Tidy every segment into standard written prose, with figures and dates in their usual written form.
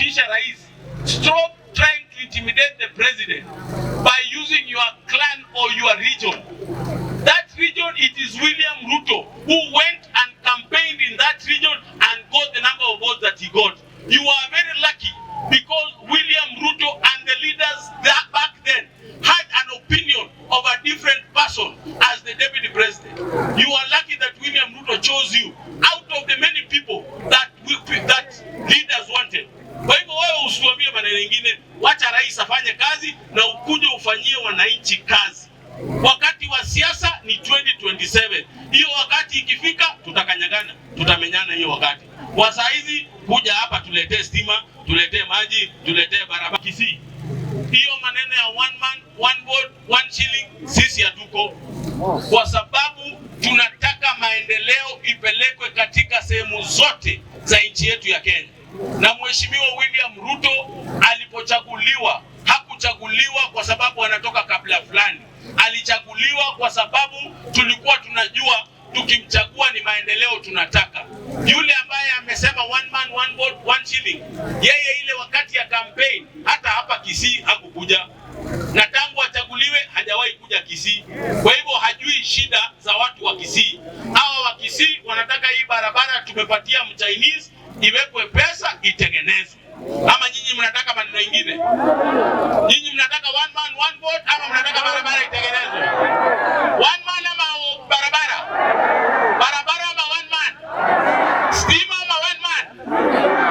Kutisha rais. Stop trying to intimidate the president by using your clan or your region. That region, it is William Ruto who went and campaigned in that region and got the number of votes that he got. You are very lucky because William Ruto and the leaders that back then had an opinion of a different person as the deputy president. You are lucky that William Ruto chose you out of the many people that leaders wanted. Kwa hivyo wewe usituambie maneno mengine, wacha rais afanye kazi na ukuje ufanyie wananchi kazi. Wakati wa siasa ni 2027. Hiyo wakati ikifika, tutakanyagana, tutamenyana hiyo wakati. Kwa saa hizi kuja hapa tuletee stima, tuletee maji, tuletee barabara. Kisii. Hiyo maneno ya one man, one vote, one shilling sisi hatuko, kwa sababu tunataka maendeleo ipelekwe katika sehemu zote za nchi yetu ya Kenya. Na Mheshimiwa William Ruto alipochaguliwa hakuchaguliwa kwa sababu anatoka kabila fulani, alichaguliwa kwa sababu tulikuwa tunajua tukimchagua ni maendeleo tunataka. Yule ambaye amesema one man one vote one shilling, yeye ile wakati ya campaign hata hapa Kisii hakukuja, na tangu achaguliwe hajawahi kuja Kisii. Kwa hivyo hajui shida za watu wa Kisii. Hawa wa Kisii wanataka hii barabara tumepatia Mchinese iwekwe pesa itengenezwe. Ama nyinyi mnataka maneno mengine? Nyinyi mnataka one man one vote ama mnataka barabara itengenezwe? One man ama barabara? Barabara ama one man? Stima ama one man?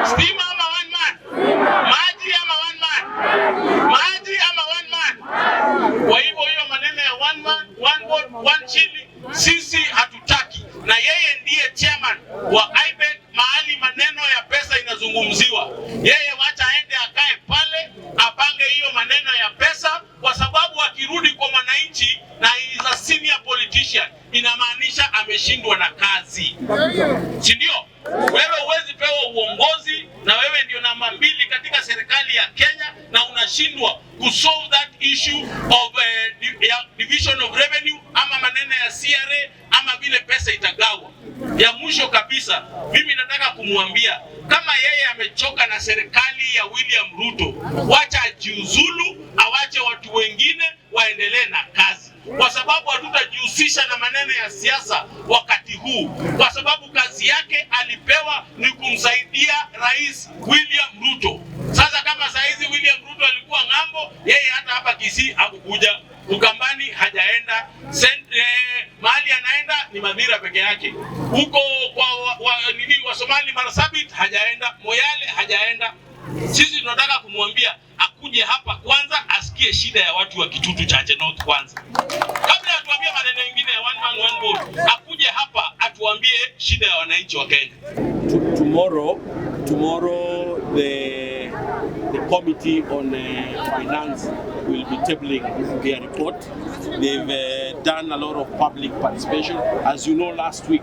Stima ama one man? Maji ama one man? Maji ama one man? Kwa hivyo hiyo maneno ya one man, one vote, one shilling sisi hatutaki, na yeye ndiye chairman wa IBEC mahali maneno ya pesa inazungumziwa. Yeye wacha aende akae pale apange hiyo maneno ya pesa, kwa sababu akirudi kwa mwananchi na he is a senior politician, inamaanisha ameshindwa na kazi, si ndio? Wewe huwezi pewa uongozi na wewe ndio namba mbili katika serikali ya Kenya na unashindwa kusolve that issue of division of revenue ama maneno ya CRA ama vile pesa itagawa. Ya mwisho kabisa, mimi nataka kumwambia kama yeye amechoka na serikali ya William Ruto, wacha ajiuzulu, awache watu wengine waendelee na kazi, kwa sababu hatutajihusisha na maneno ya siasa wakati huu, kwa sababu kazi yake alipewa ni kumsaidia Rais William Ruto. Sasa kama saa hizi William Ruto alikuwa ng'ambo, yeye hata hapa Kisii hakukuja, Ukambani hajaenda, mahali anaenda ni Mathira peke yake, huko kwa nini wa Somali Marsabit hajaenda, Moyale hajaenda. Sisi tunataka kumwambia akuje hapa kwanza asikie shida ya watu wa Kitutu Chache North kwanza, kabla atuambie maneno mengine ya one man one vote, akuje hapa atuambie shida ya wananchi wa Kenya. Tomorrow the committee on finance will be tabling their report. They've done a lot of public participation. As you know, last week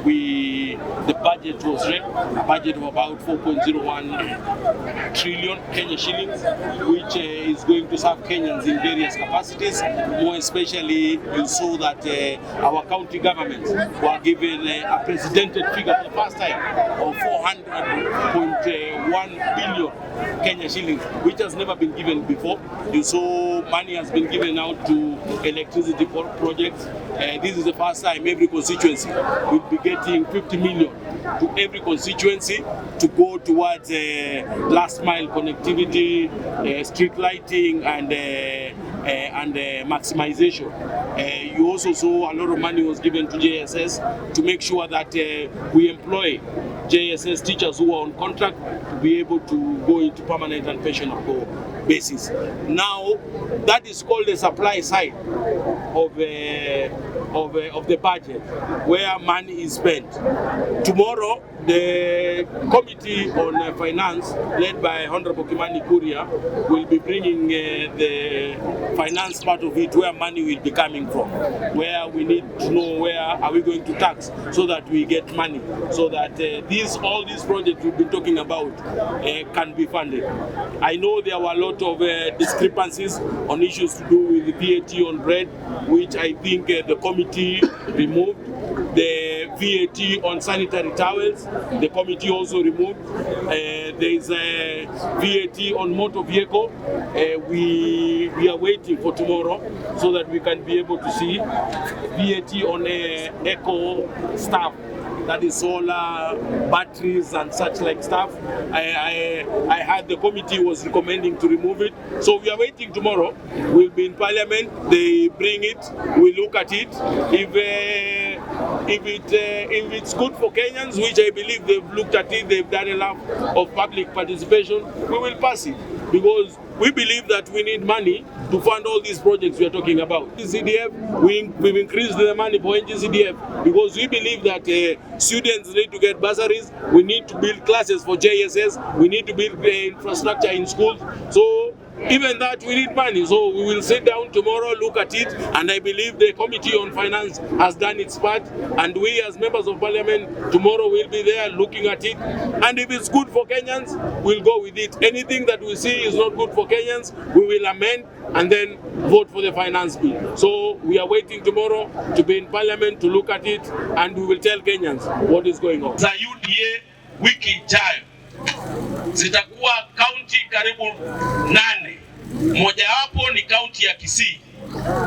we the budget was read, a budget of about 4.01 trillion Kenya shillings, which is going to serve Kenyans in various capacities. More especially, you saw that our county governments were given a precedented figure for the first time of 400.1 billion Kenya shillings, which has never been given before. You saw money has been given out to electricity projects. This is the first time every constituency will be getting 50 million to every constituency to go towards last mile connectivity, street lighting, and maximization. You also saw a lot of money was given to JSS to make sure that we employ JSS teachers who are on contract to be able to go into permanent and pensionable basis. Now, that is called the supply side of the budget, where money is spent. Tomorrow, the Committee on Finance, led by Honorable Kimani Kuria, will be bringing the finance part of it, where money will be coming from, where we need to know where are we going to tax so that we get money, so that these all these projects we've been talking about can be funded. I know there were a lot of discrepancies on issues to do with the VAT on bread, which I think the committee removed. The VAT on sanitary towels, the committee also removed. There is a VAT on motor vehicle. We are waiting for tomorrow so that we can be able to see VAT on eco stuff, that is solar batteries and such like stuff. I heard the committee was recommending to remove it. So we are waiting tomorrow. We'll be in parliament. They bring it. We look at it. If it's good for Kenyans, which I believe they've looked at it, they've done enough of public participation, we will pass it, because we believe that we need money to fund all these projects we are talking about. CDF, we've increased the money for NGCDF because we believe that students need to get bursaries, we need to build classes for JSS, we need to build infrastructure in schools. So even that we need money. So we will sit down tomorrow, look at it, and I believe the Committee on Finance has done its part, and we as members of parliament tomorrow will be there looking at it, and if it's good for Kenyans, we'll go with it. Anything that we see is not good for Kenyans, we will amend and then vote for the finance bill. So we are waiting tomorrow to be in parliament to look at it, and we will tell Kenyans what is going on. Za UDA wiki ijayo zitakuwa kaunti karibu 8, mojawapo ni kaunti ya Kisii.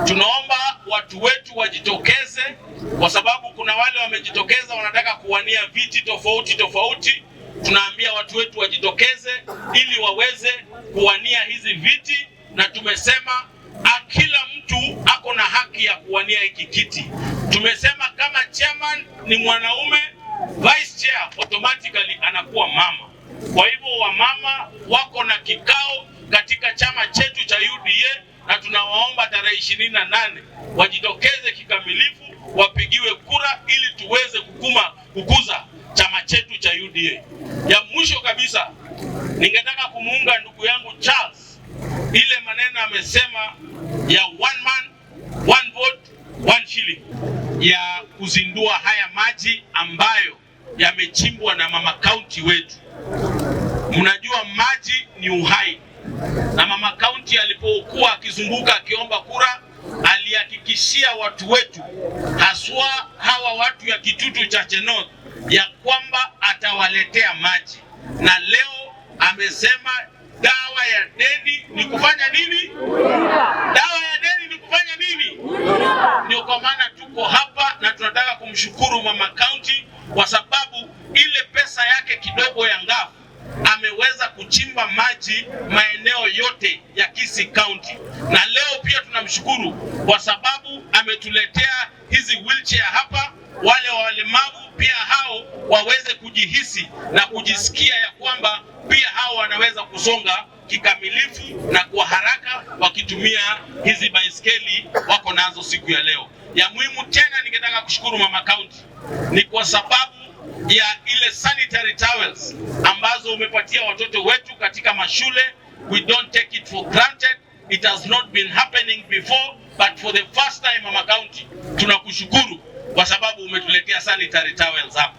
Tunaomba watu wetu wajitokeze, kwa sababu kuna wale wamejitokeza wanataka kuwania viti tofauti tofauti. Tunaambia watu wetu wajitokeze ili waweze kuwania hizi viti, na tumesema kila mtu ako na haki ya kuwania hiki kiti. Tumesema kama chairman ni mwanaume, vice chair automatically anakuwa mama. Kwa hivyo wamama wako na kikao katika chama chetu cha UDA, na tunawaomba tarehe 28 wajitokeze kikamilifu, wapigiwe kura ili tuweze kukuza chama chetu cha UDA. Ya mwisho kabisa, ningetaka kumuunga ndugu yangu Charles ile maneno amesema ya one man one vote one shilling, ya kuzindua haya maji ambayo yamechimbwa na mama county wetu. Mnajua maji ni uhai, na mama county alipokuwa akizunguka akiomba kura alihakikishia watu wetu, haswa hawa watu ya Kitutu Chache North, ya kwamba atawaletea maji, na leo amesema dawa ya deni ni kufanya nini? Dawa ya deni ni kufanya nini? Ndio kwa maana tuko hapa na tunataka kumshukuru mama county kwa sababu ile pesa yake kidogo ya ngafu ameweza kuchimba maji maeneo yote ya Kisii County, na leo pia tunamshukuru kwa sababu ametuletea hizi wheelchair hapa, wale walemavu pia hao waweze kujihisi na kujisikia ya kwamba pia hao wanaweza kusonga kikamilifu na kwa haraka wakitumia hizi baiskeli wako nazo siku ya leo. Ya muhimu tena, ningetaka kushukuru mama county ni kwa sababu ya ile sanitary towels ambazo umepatia watoto wetu katika mashule. We don't take it for granted. It has not been happening before, but for the first time, mama county, tunakushukuru kwa sababu umetuletea sanitary towels hapa.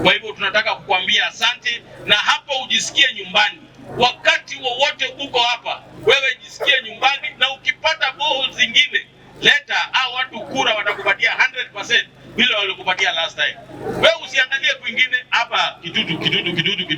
Kwa hivyo tunataka kukuambia asante, na hapo ujisikie nyumbani wakati wowote uko hapa, wewe jisikie nyumbani, na ukipata borehole zingine leta, au watu kura watakupatia 100% vile walikupatia last time. Wewe usiangalie kwingine, hapa Kitutu, Kitutu, Kitutu, Kitutu.